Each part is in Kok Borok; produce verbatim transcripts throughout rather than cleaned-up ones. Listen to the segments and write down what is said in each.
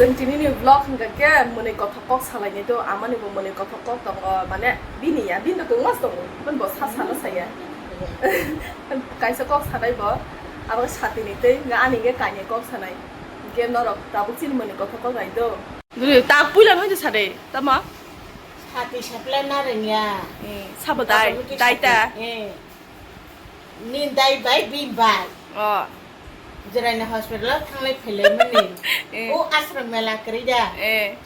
Chwng tinini vlog hwnkha khe mwnwi kothok kok salainai do, amani bo mwnwi kothok kok tongo, mane bini ya, bini to kwbangma tongo, hwn bo sa sano saya. Kaisa kok sanai bo, abo satini tei hwnkha ani hwnkhe kainwi kok sanai. Hwnkhe norok tabuk chini mwnwi kothok kok nai do. Duri, ta puila no sade, tamo? Sati seple na rengya. Eh, sabo dai, automatic dai ta. Sati. Eh. Ni dai bai, bini bai. Oh. Jeraini hospital o thanglai phailai mani. Eh. O ashram mela kwrwi da. Eh.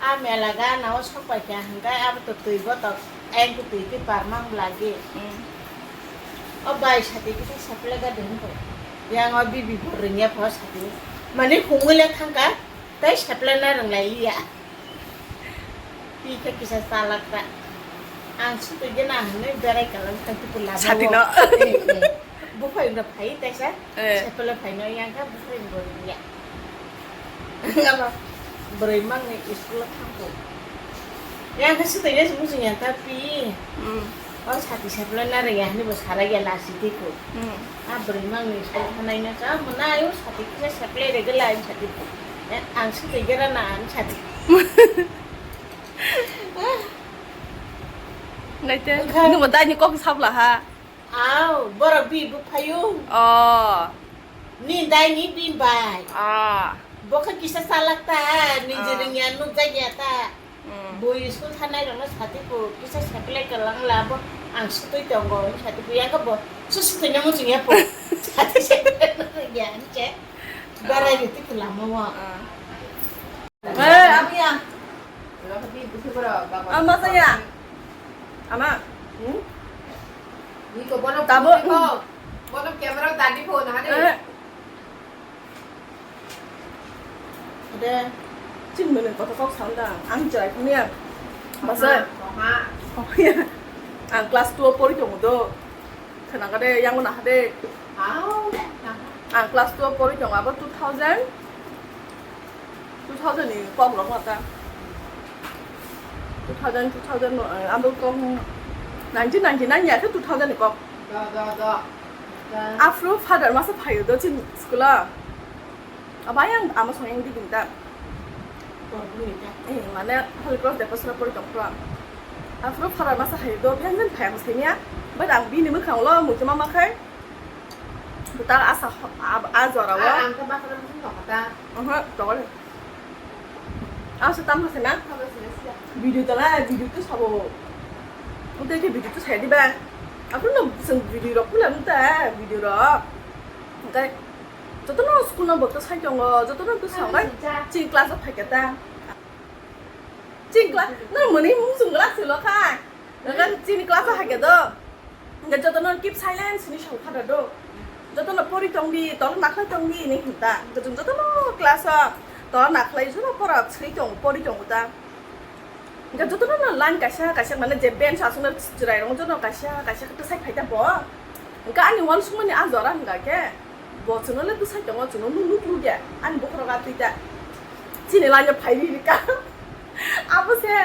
A mela gana o sok pai kha hwnkhe abo to twi botok, ayang twi twi parmang lagi. Mm. O bai sati kisa seple ga de hwnkhe. Yang o bibi bo rengya pho sati. Mani hungwi le thangkha, tei seple na rwnglai liya. Pi khe kisa chalak ta. Ang sutwi gana hwnwi berai kalang kha tei pula. Sati no. Eh, eh. Buphai no phai taisa. Eh. Seple phai no yang kha buphai bo rengya. Abo bwrwi mangni school o thangkho. Yang khe swtwi le muchung yang ta pi. Hmm. O sati seple na rengya hwnwi bo sara ya lasi tiko. Hmm. A bwrwi mangni school thanai no cha mwnai o sati kisa seple rega lai sati ko. Eh, ang swtwi gera na ang sati. Naite, wngkha. Nwng bo dai ni kok sabla ha. Aw, borok bi buphaiyung. Oh. Ni dai ni bini bai. Ah. Bo khe kisa chalak ta, ni je rengya nukjak ya ta. Mm. Bui school thanai rokno sati ko kisa seple kalang la bo ang sutwi tongo, sati ko yang bo su sutwi nang muchung ya po. Sati seple rengya ni che. Barai riti ko lama wa. Ah. Eh, abiya. Ama saya. Ama. Hmm? Ni ko bono tabo. Bono camera dadi phone hade. Eh. Ade. Chin mene kota kok sanda. Ang jai punya. Masa. Mama. Ang class two pori tongo do. Khana kade yang mana hade. Ang class two pori tongo abo two thousand. Two thousand ni kok rok mata. Two thousand, two thousand, eh, abo kok nineteen ninety-nine ya khe two thousand ni kok. Da, da, da. Da. Afro father masa phayo do chin school a. Aba yang ama song yang digin da. Oh, bini da. Eh, mane Holy Cross Depasra pori tong pro. Afro father masa phayo do, pension phaya masa niya. But ang bini mukhang lo muchuma makhai. Buta asa ho-, ab-, a jora o. A, ang ta bakra muchung tong ta. Oho, tong le. Asa tam khe na? Video ta la, video tu sabo. Ute ke video tu sai di ba. Aku no seng video rok pula muta, video rok. Oke. Joto no school no bokto sai tongo, joto no tu sangai. Chini class o phai khe ta. Chini class, no mani muchung class lo kha. Nang chini class o hai khe do. Hingke jotono keep silence hinwi sao khada do. Jotono pori tongdi, tol nakhlai tongdi hinwi hinta. Hingke chwng jotono class o tol nakhlai jotono pora swi tong, pori tongo ta. Hingke jotono no line kaisa kaisa mane je bench aswkno chwrai rok jotono kaisa kaisa khe bwsai phai ta bo. Hingke ani uansukmani a jora hingka khe bo chwngno le bwsai tongo, chwngno nuk nuk ya ani bokhorok a twi ta. Chini line o phai ri rika. Abo se.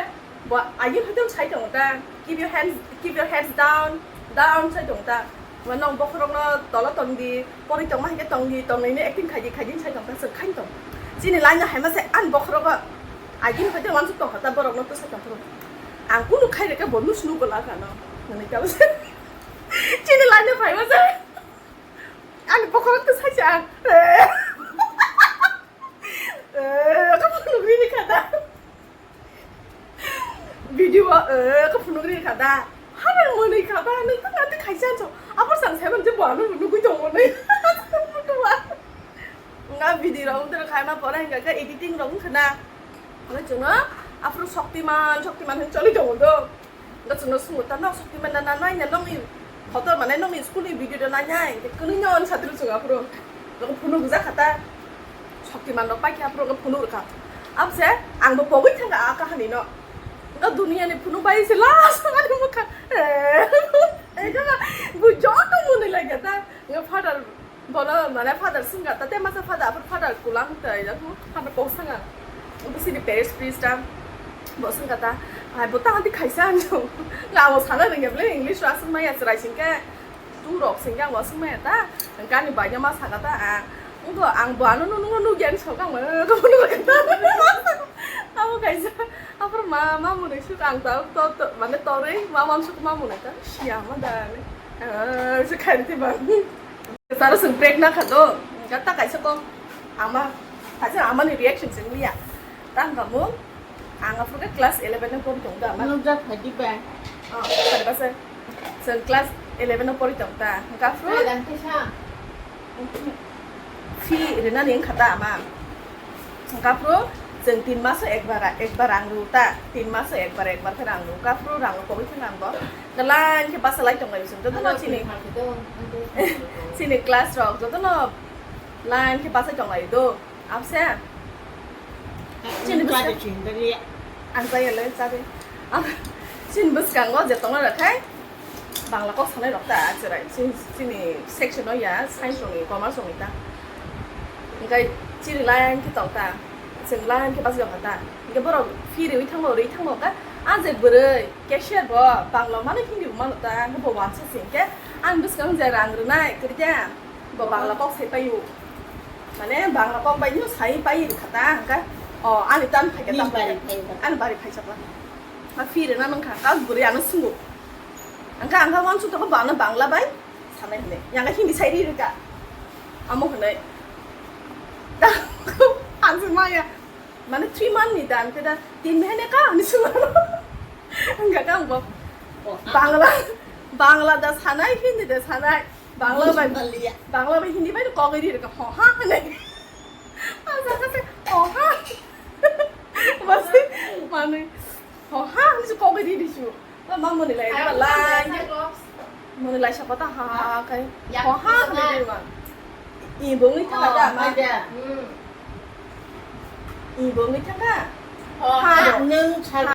Bo agini hotel sai tongo ta, "Keep your hands, keep your heads down, down," sai tongo ta. Bo nong bokhorokno tolo tongdi, pori tongma hai khe tongdi, tongnaini acting khaidi, khaidi sai tongta, chwng khai tong. Chini line no haima se ani bokhorogo agini hotel wansuk tongkha ta, borokno to sai tongphuru. Ang kunu khai reka bo nus nugo la kha no. Nani kabo se. Chini line no phaima se ani bokhorok to sai se ang. Eh, kabo nugri ni kha ta. Video o, eh, khe phunuk ri kha da. Hana mwnwi kha ba, nung tang ati khaisa anso. Abo sang seven je bo ano nugui tong mwnwi. Nga video rok wngtero khaima pore hingka khe editing rok wngkha na. Hingke chwngno aphuru Shaktiman, Shaktiman hwn choli tongo do. Hingke chwngno swngo ta, "Nok Shaktiman na, na, nai na, nokni photo mane nokni school ni video do nai nai." Hingke kwnwi no hwn sadri chwng aphuru. Rok phunuk jak kha ta. Shaktiman rok paikhe aphuru phunuk rwkha. Abse ang bo pogwi thangkha a kahani no. Wngkha duniya ni phunuk bai se last ani mwkha. Ekha bo joto mwnwi laikha ta. Wngkha father bono mane father swngkha ta, tei masa father aphuru father kulang tai jakhu father kok sanga. Bisi ni parents please ta. Bo swngkha ta. Hai bo tang di khaisa ano. Nga abo sana rwngya ble English ro aswk maya chwrai singkhe. Tu rok sing yang wasung maya ta, ang kani bai ma saka ta, ang, wngkha ang bo ano nung nung nung yan sok ang, ang, ang, ang, ang, Kaisa, aphuru ma, ma mwnwi suk ang ta, to, to, mane torwi ma, ma suk ma mwnwi ta, siya ma da ni. Ah, se khai te ba. Saro sung break na kha do. Ga ta kaisa ko ama, kaisa ama ni reaction sing liya. Ta ang kamu, ang aphuru ke class eleven na pori tong da ma. Nukjak phai di ba. Oh, khai ba se. Sung class eleven na pori tong ta. Ga aphuru. Fee rinani wngkha ta ama? Hwnkha phuru chwng tin maso ekbar, ekbar rang rw ta, tin maso ekbar, ekbar khe rang rw. Hwnkha phuru rang rw kogwi khe rang bo. Line khe basa lai tong lai chwng jotono chini, chini class rok jotono line khe basa tong lai do. Amsa. Chini bwskango. Ang chaya le chadi. Chini bwskango je tongna rwkhai. Bangla kok sanai rok ta, chwrai, chini, chini section o ya, science rok ni, commerce rok ni ta. Hingkai chini line khe tong ta, chwng line khe bachai tong kha ta. Hingke borok fee riwi thango, riwi thango khe, ah, je bwrwi, cashier bo, Bangla mano, Hindi bo mano ta, hingke bo wansa se hingke, ang bwskango je rang rwnai, kwrwi khe, bo Bangla kok sai paio. Mane, Bangla kok bai no sai pai rwkha ta, hingke, o, ani tan phai khe, ani bari phai kha. Ma fee rwna nung kha, ka bwrwi ano swngo. Ang kha, ang kha uansuk tongkha, bo ano Bangla bai sanai hinwi. Yang kha Hindi sai ri rwkha. Amo hinwi. Ang se maya. Mane three month ni dan khe da tin mahine ka hinwi swngmano. Ang kha, ang bo Bangla, Bangla da sanai, Hindi da sanai. Bangla bai, Bangla bai Hindi bai kogwi ri rwkha, ho ha hinwi. Ang sakha se, ho ha. Basi, mane, ho ha hinwi se kogwi ri ri su. Ma mwnwi lai, ma lai. Mwnwi lai saka ta ha ha kai. Ho ha hinwi ri ma. I bongwi thaka da ma. I bongwi thaka. Ha. Nung sal